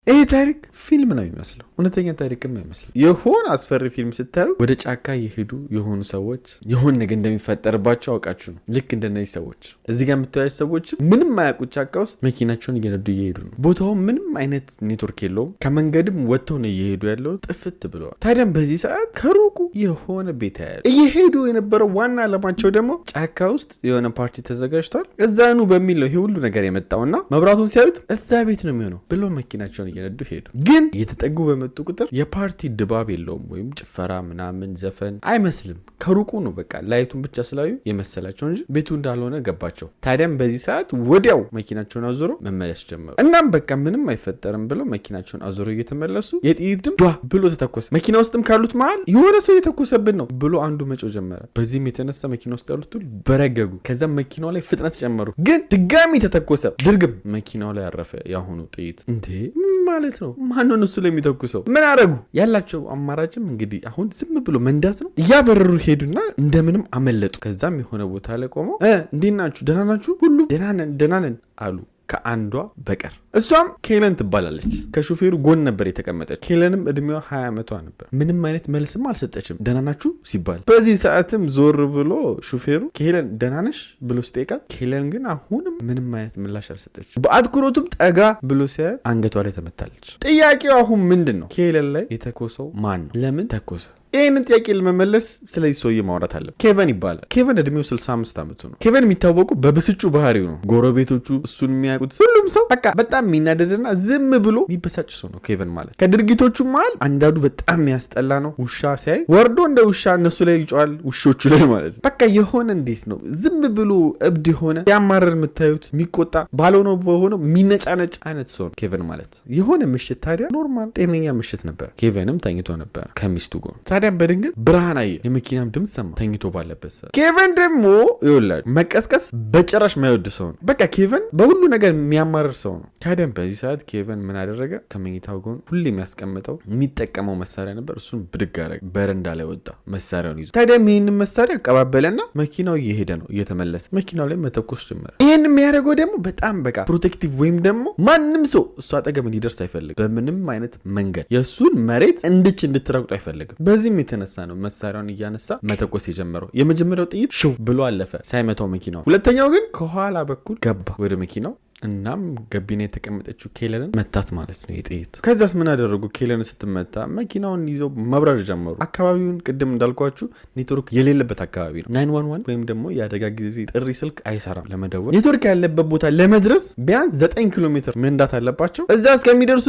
ይህ ታሪክ ፊልም ነው የሚመስለው፣ እውነተኛ ታሪክም አይመስልም። የሆነ አስፈሪ ፊልም ስታዩ ወደ ጫካ የሄዱ የሆኑ ሰዎች የሆነ ነገር እንደሚፈጠርባቸው አውቃችሁ ነው። ልክ እንደነዚህ ሰዎች እዚህ ጋር የምታያቸው ሰዎች ምንም አያውቁት ጫካ ውስጥ መኪናቸውን እየነዱ እየሄዱ ነው። ቦታው ምንም አይነት ኔትወርክ የለውም። ከመንገድም ወጥተው ነው እየሄዱ ያለው፣ ጥፍት ብለዋል። ታዲያም በዚህ ሰዓት ከሩቁ የሆነ ቤት ያያሉ። እየሄዱ የነበረው ዋና ዓላማቸው ደግሞ ጫካ ውስጥ የሆነ ፓርቲ ተዘጋጅቷል፣ እዛ ኑ በሚል ነው ይሄ ሁሉ ነገር የመጣውና መብራቱን ሲያዩት እዛ ቤት ነው የሚሆነው ብሎ መኪናቸውን እየነዱ ሄዱ። ግን እየተጠጉ በመጡ ቁጥር የፓርቲ ድባብ የለውም፣ ወይም ጭፈራ ምናምን ዘፈን አይመስልም። ከሩቁ ነው በቃ light ኡን ብቻ ስላዩ የመሰላቸው እንጂ ቤቱ እንዳልሆነ ገባቸው። ታዲያም በዚህ ሰዓት ወዲያው መኪናቸውን አዞሮ መመለስ ጀመሩ። እናም በቃ ምንም አይፈጠርም ብለው መኪናቸውን አዞሮ እየተመለሱ የጥይት ድምፅ ዷ ብሎ ተተኮሰ። መኪና ውስጥም ካሉት መሀል የሆነ ሰው እየተኮሰብን ነው ብሎ አንዱ መጮህ ጀመረ። በዚህም የተነሳ መኪና ውስጥ ያሉት ሁሉ በረገጉ። ከዛም መኪናው ላይ ፍጥነት ጨመሩ። ግን ድጋሚ ተተኮሰ። ድርግም መኪናው ላይ ያረፈ የአሁኑ ጥይት። እንዴ፣ ምን ማለት ነው? ማነው እነሱ ላይ የሚተኩሰው? ምን አረጉ? ያላቸው አማራጭም እንግዲህ አሁን ዝም ብሎ መንዳት ነው። እያበረሩ ሄዱና እንደምንም አመለጡ። ከዛም የሆነ ቦታ ላይ ቆመው እንዴት ናችሁ? ደህና ናችሁ? ሁሉም ደህና ነን፣ ደህና ነን አሉ ከአንዷ በቀር። እሷም ኬለን ትባላለች። ከሹፌሩ ጎን ነበር የተቀመጠች። ኬለንም እድሜዋ 20 ዓመቷ ነበር። ምንም አይነት መልስም አልሰጠችም ደህና ናችሁ ሲባል። በዚህ ሰዓትም ዞር ብሎ ሹፌሩ ኬለን ደህና ነሽ ብሎ ሲጠይቃት ኬለን ግን አሁንም ምንም አይነት ምላሽ አልሰጠችም። በአትኩሮቱም ጠጋ ብሎ ሲያያት አንገቷ ላይ ተመታለች። ጥያቄው አሁን ምንድን ነው? ኬለን ላይ የተኮሰው ማን ነው? ለምን ተኮሰ? ይህንን ጥያቄ ለመመለስ ስለዚህ ሰውዬ ማውራት አለብን። ኬቨን ይባላል። ኬቨን እድሜው 65 ዓመቱ ነው። ኬቨን የሚታወቁ በብስጩ ባህሪው ነው። ጎረቤቶቹ፣ እሱን የሚያውቁት ሁሉም ሰው በቃ በጣም የሚናደድና ዝም ብሎ የሚበሳጭ ሰው ነው ኬቨን ማለት። ከድርጊቶቹ መሀል አንዳንዱ በጣም የሚያስጠላ ነው። ውሻ ሲያይ ወርዶ እንደ ውሻ እነሱ ላይ ይጮሃል፣ ውሾቹ ላይ ማለት ነው። በቃ የሆነ እንዴት ነው ዝም ብሎ እብድ የሆነ ያማረር የምታዩት የሚቆጣ ባልሆነው በሆነው የሚነጫነጭ አይነት ሰው ነው ኬቨን ማለት። የሆነ ምሽት ታዲያ normal ጤነኛ ምሽት ነበር። ኬቨንም ተኝቶ ነበር ከሚስቱ ጎን። ታዲያም በድንገት ብርሃን አየ፣ የመኪናም ድምፅ ሰማ ተኝቶ ባለበት ሰዓት። ኬቨን ደግሞ ይኸውላችሁ መቀስቀስ በጭራሽ የማይወድ ሰው ነው። በቃ ኬቨን በሁሉ ነገር የሚያማርር ሰው ነው። ታዲያም በዚህ ሰዓት ኬቨን ምን አደረገ? ከመኝታው ጎን ሁሌ የሚያስቀምጠው የሚጠቀመው መሳሪያ ነበር። እሱን ብድግ አደረገ፣ በረንዳ ላይ ወጣ መሳሪያውን ይዞ። ታዲያም ይህንን መሳሪያ አቀባበለና መኪናው እየሄደ ነው፣ እየተመለሰ መኪናው ላይ መተኮስ ጀመረ። ይህን የሚያደርገው ደግሞ በጣም በቃ protective ወይም ደግሞ ማንም ሰው እሱ አጠገብ እንዲደርስ አይፈልግም። በምንም አይነት መንገድ የእሱን መሬት እንድች እንድትረግጡ አይፈልግም። በዚህም የተነሳ ነው መሳሪያውን እያነሳ መተኮስ የጀመረው። የመጀመሪያው ጥይት ሽው ብሎ አለፈ ሳይመታው መኪናው። ሁለተኛው ግን ከኋላ በኩል ገባ ወደ መኪናው። እናም ገቢና የተቀመጠችው ኬለንን መታት ማለት ነው የጥይት። ከዛስ ምን አደረጉ? ኬለን ስትመታ መኪናውን ይዘው መብረር ጀመሩ። አካባቢውን ቅድም እንዳልኳችሁ ኔትወርክ የሌለበት አካባቢ ነው። 911 ወይም ደግሞ የአደጋ ጊዜ ጥሪ ስልክ አይሰራም ለመደወል። ኔትወርክ ያለበት ቦታ ለመድረስ ቢያንስ 9 ኪሎ ሜትር መንዳት አለባቸው። እዛ እስከሚደርሱ